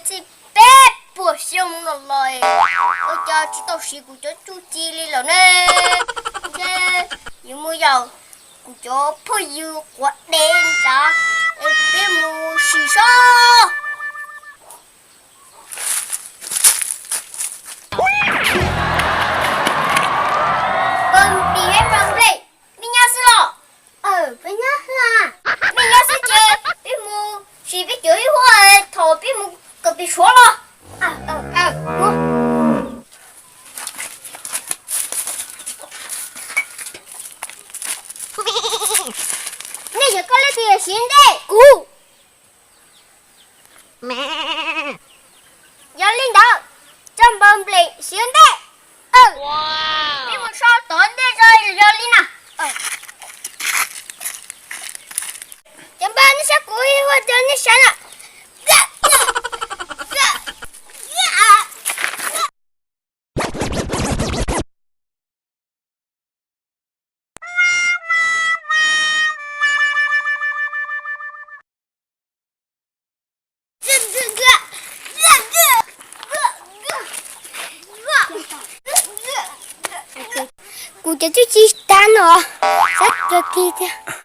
Txij peb puas xyoo no los, ua cas tsis tau siv kuv cov txuj ci li lawm ne? Ntshe yuav mus yaum kuv cov phooj ywg quav dev nrad, peb mus sim sob. Peb npis peb nplooj nplej, peb nyob xwb los? Peb nyob xwb, peb nyob xwb ces peb mus sim peb cov ib huab thaum peb mus kawm pem suav los. Nej yog koj leej twg yog siv ntej? Kuv. Yog li ntawd, tso nplooj nplej siv ntej. Peb mus so tom ntej tso, yog li na. Cov npawg, nej saib kuv ib huab, cov nej saib na. Kuv cov txuj ci tag no, sab kawg kiag tiag.